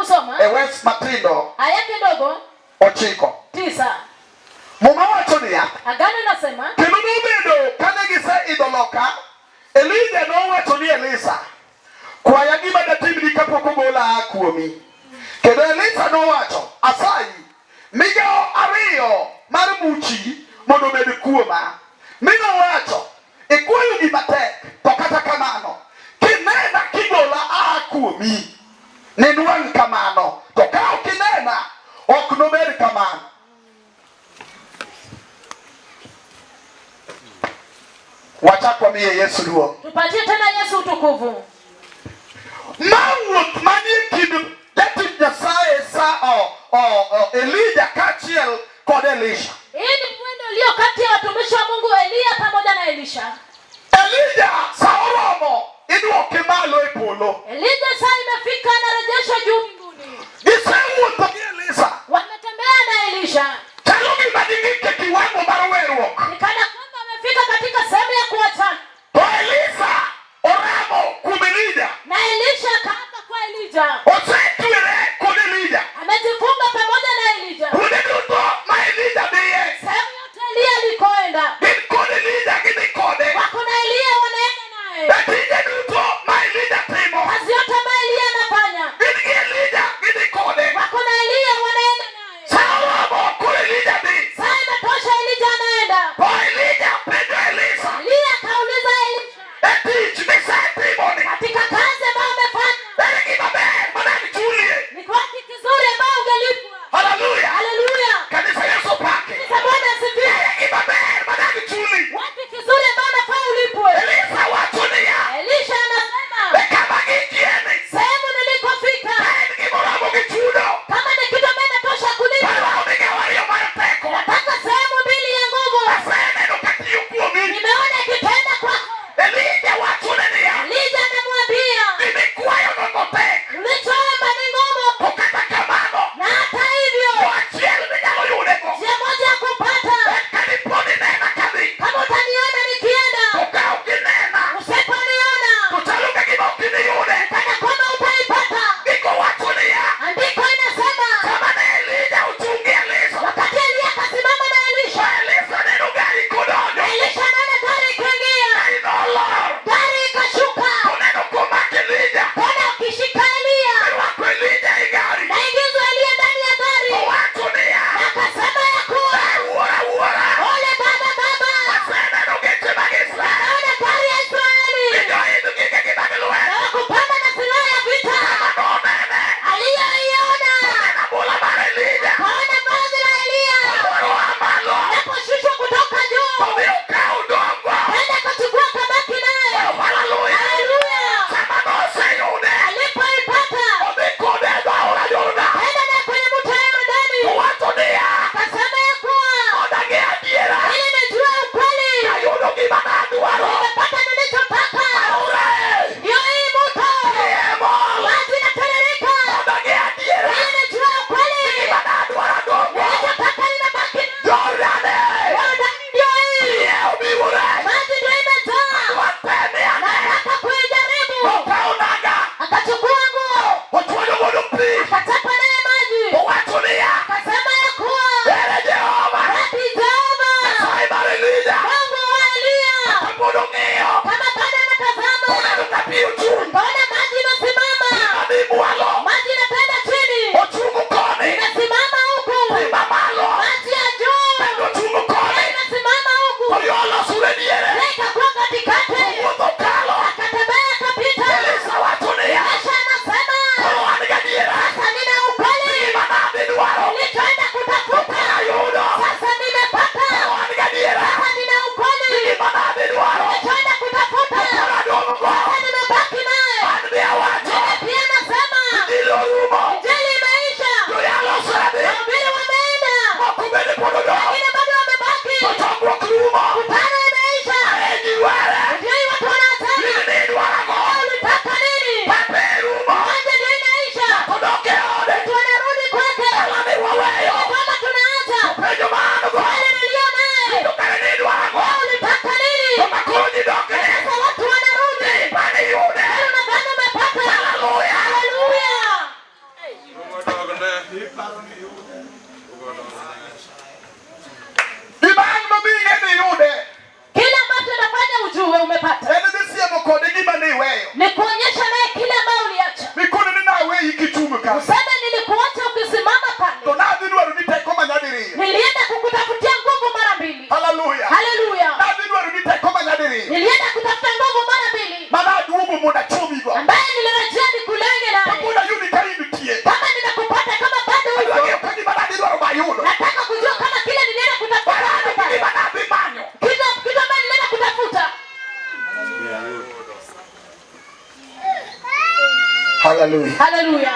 kusoma e wes matindo aya kidogo 9. 9. Muma wacho niya, Agano inasema kendo nobedo kane giseidho loka, Elija nowacho ni Elisa, kwaya gima datimni kapok ogola aa kuomi. Kendo Elisa nowacho, asayi, migawo 2 mar muchi mondo obed kuoma. Mi nowacho, ikwayo gima tek, to kata kamano, kinena kigola aa kuomi, ninwang' kamano, to ka ok inena, ok nobed kamano. Wachak wamiye Yesu duong'. Tupatie tena Yesu utukufu. Ma wuoth manie kind jatich Nyasaye sa o, o, o, Elija kaachiel kod Elisha. Hii ni mwendo ulio kati ya watumishi wa Mungu Eliya pamoja na Elisha. Elija sa oromo iduoke malo e polo. Elija saa imefika, anarejeshwa juu mbinguni. Gisewuotho gi Elisa. Wametembea na Elisha, Chalo gima ging'ik e kiwango mar weruok. ni kana kwamba wamefika katika sehemu ya kuachana, To Elisa oramo kuom Elija. na Elisha akaapa kwa Elija, Osetwere kod Elija. amejifunga pamoja na Elija. Gima ang' nomi ing'e ni iyude. Kile ambacho nafanya ujue umepata En dhi siemo kode gima ne iweyo. ni kuonyesha naye kile ambayo uliacha. Mikoni ni naweyi kichung' ka. Useme nilikuacha ukisimama To pale, nadhi dwaro ni teko manyadiriyo. nilienda kukutafutia nguvu mara mbili. Haleluya. Haleluya! Nadhi dwaro ni teko manyadiriyo. Nilienda kutafuta nguvu mara mbili Manaduogo mondo achomigo. ambaye nilirejea nikulenge naye. Kapod ayudi ka in nitie. Kama nimekupata, kama bado Adwa uko, ng'eyo ka gima nadhi dwaro bayudo. nataka kujua kama kile nilienda kutafuta Barado bado pale. gima nadhi manyo. Kitu ambayo nilienda kutafuta. Haleluya. Haleluya!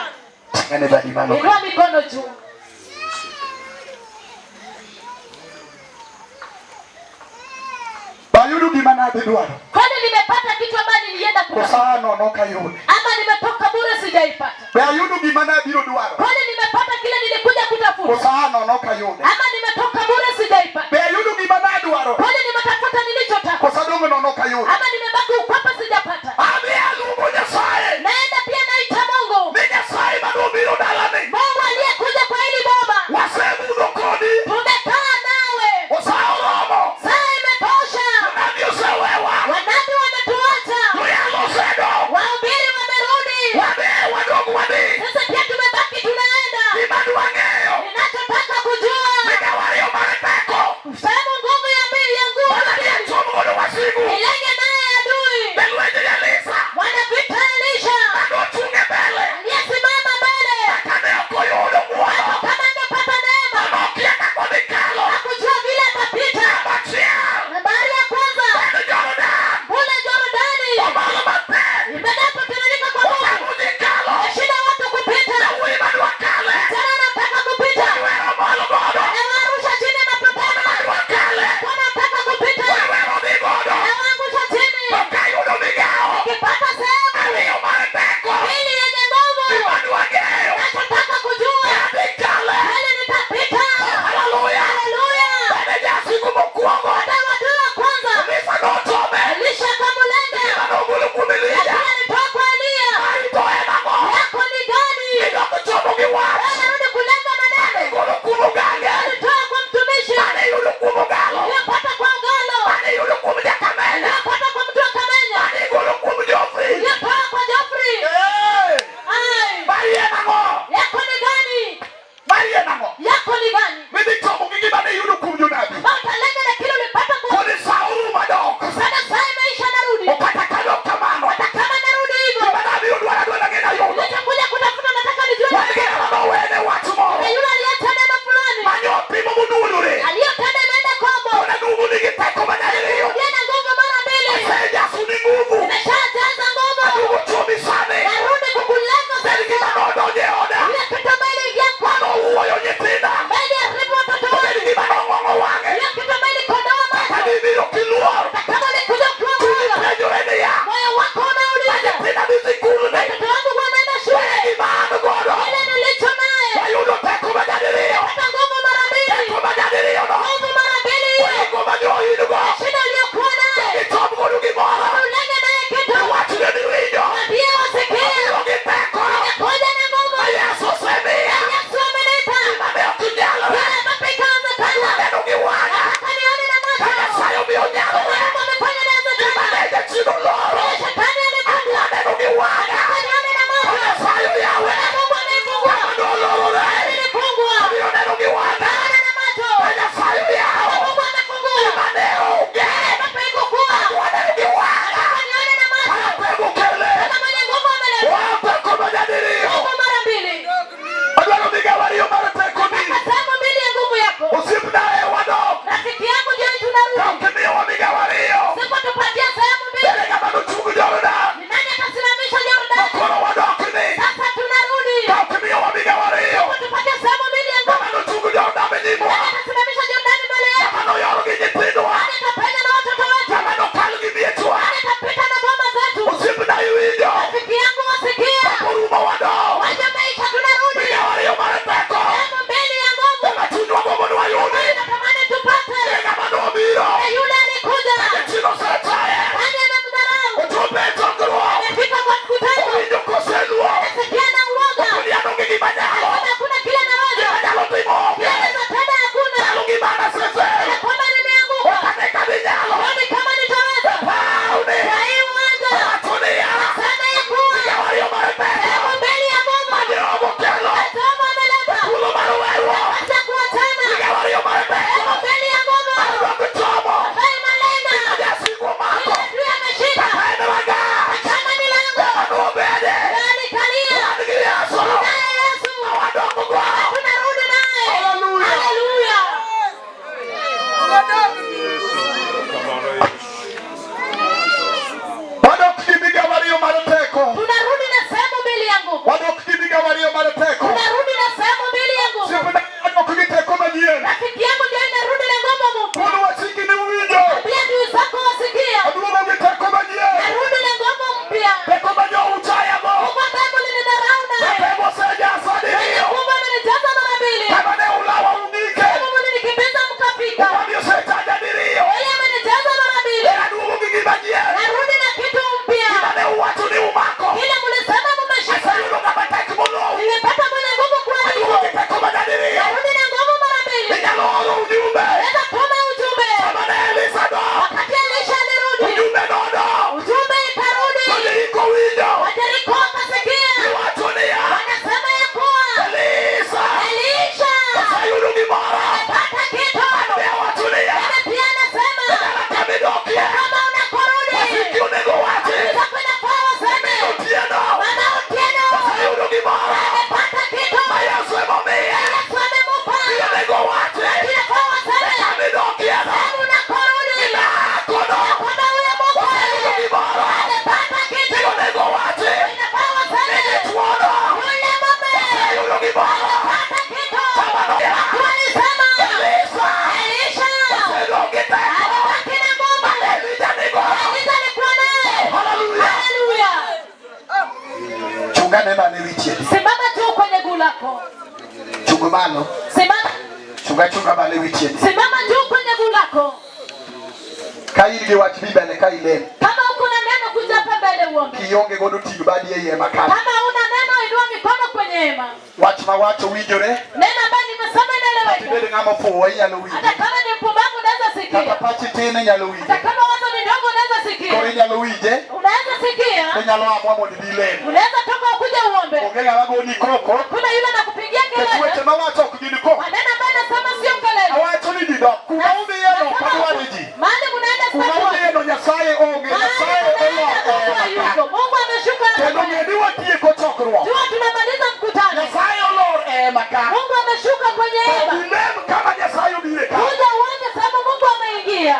Ting'ane badi malo. Inua mikono juu. Bayudo gima nadhi dwaro. Kwani nimepata kitu ambayo nilienda kutafuta Kosa nono kayude. ama nimetoka bure sijaipata? Be ayudo gima nabiro dwaro. Kwani nimepata kile nilikuja kutafuta Kosa nono kayude. ama nimetoka bure sijaipata? Be ayudo gima nadwaro. Kwani nimetafuta nilichotaka Kosa dong' nono kayude. ama nimebaki ukwapa sijapata? Adhi aluongo Nyasaye. Naenda pia naita Mungu, Ni Nyasaye manobiro dalani. Mungu aliyekuja kwa hili boma. Wasebudho kodi. Tumekaa nawe, Osa oromo. saa imetosha. Jonabi osewewa. Wanabii wametuacha, Joyalo osedok. wahubiri wamerudi, Wadhi wadong' wadhi. sasa pia tumebaki tunaenda. Gima dwa ng'eyo. Ninachotaka kujua Ni ka yako. Chung malo. Simama, Chunga chunga malo ewi tiendi. Simama juu kwenye guu lako. Ka in gi wach bi mbele ka ilem. Kama uko na neno, kuja hapa mbele uombe. Kionge godo ting' badi ei hema kanyo. Kama una neno, inua mikono kwenye hema. Wach mawacho winjore. Neno ambayo nimesema inaeleweka. Ibed ng'ama ofuwo inyalo winjo. Hata kama ni mpumbavu unaweza Kata sikia. pachi tin inyalo winje. Hata kama wazo ni dogo unaweza sikia. Koro inyalo winje. Unaweza sikia. Inyalo amua mondo ibi ilem. Unaweza toka ukuje uombe. Onge ng'ama goni koko. Kuna yule anakupigia Nikech kelele. weche mawacho ok gin koko. Maneno ambayo nasema sio kelele. Awacho ni ji dok. Kuma udhiyeno ok Nasema adwar ji. mahali munaenda Kuma sasa. udhiyeno Nyasaye onge. Mahali Nyasaye munaenda olor Mungu e hema hayuko. ka. Mungu ameshuka hapa. Kendo ng'e ni watieko chokruok. Jua tunamaliza mkutano. Nyasaye olor e hema ka. Mungu ameshuka kwenye hema. Ilem kama Nyasaye obiro ka. Kuja uombe sababu Mungu ameingia.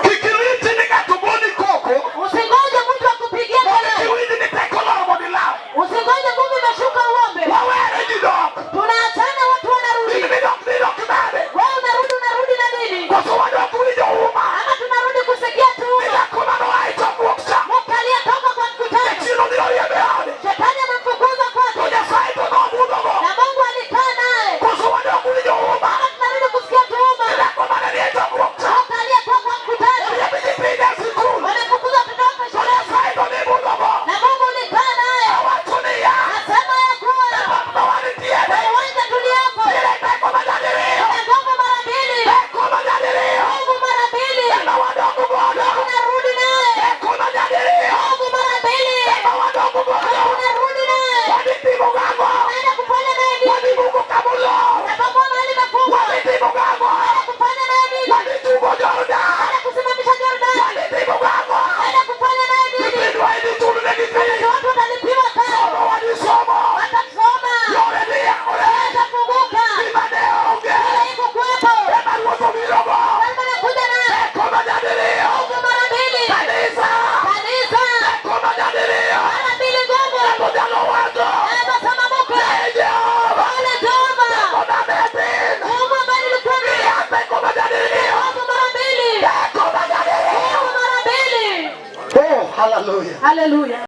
Kik iriti ni ng'ato goni koko. Usingoje mtu akupigie Mondo kelele. kiwinj ni teko olor mondo ilaw. Usingoje nguvu imeshuka uombe. Wawere ji dok. Tunaachana, watu wanarudi. In midok nidok nade? Wewe unarudi, unarudi na nini? Koso wadok winjo uma? Ama tunarudi kusikia tu Ni dhako manoa e chokruok cha. mke aliyetoka kwa mkutano. Jachien odhi oriembe e ode. Shetani amemfukuza To kwake Nyasaye to nobudhogo. na Mungu alikaa naye. Koso wadok winjo uma? Ama tunarudi kusikia tuhuma Ni dhako mane ni e chokruok cha. mke aliyetoka kwa mkutano. Oriemb nyithinde e sikul. Wamefukuza watoto wake To shuleni Nyasaye to ne budhogo. na Mungu ulikaa naye. Awacho niya. Nasema ya kuwa Pap ma wantiere. kwa uwanja tuliopo Nitiere teko manyadiriyo. kuna nguvu mara mbili, Teko manyadiriyo. nguvu mara mbili. Ema wadok godo. Tunarudi naye Teko manyadiriyo. nguvu mara mbili, Ema wadok godo. tunarudi naye. Wadhi timo gang'o? Tunaenda kufanya naye nini? Wadhi buko kamolor. Tunapokuwa mahali pafungwa, Wadhi timo gang'o? tunaenda kufanya naye nini? Wadhi chungo Jordan. Tunaenda kusimamisha Jordani. Wadhi timo gang'o? Tunaenda kufanya naye nini? Nyithindwa idhi chulnegi fee. Watoto watu watalipiwa karo, Somo wadhi somo. watasoma, Yore dhi yawore. watafunguka. Gima ne onge. Ile iko kuwepo, Ema ruoth obirogo. mfalme anakuja naye Teko manyadiriyo. nguvu mara mbili. Kanisa. Kanisa Teko manyadiriyo. mara mbili nguvu. Ojalo wacho. Anasema Mungu, Ee Jehova. ole Jehova, Teko ne tin. nguvu ambayo nilikuwa nayo, Miya teko manyadiriyo. nguvu mara mbili, Teko manyadiriyo. nguvu mara mbili. Oh, hallelujah. Haleluya.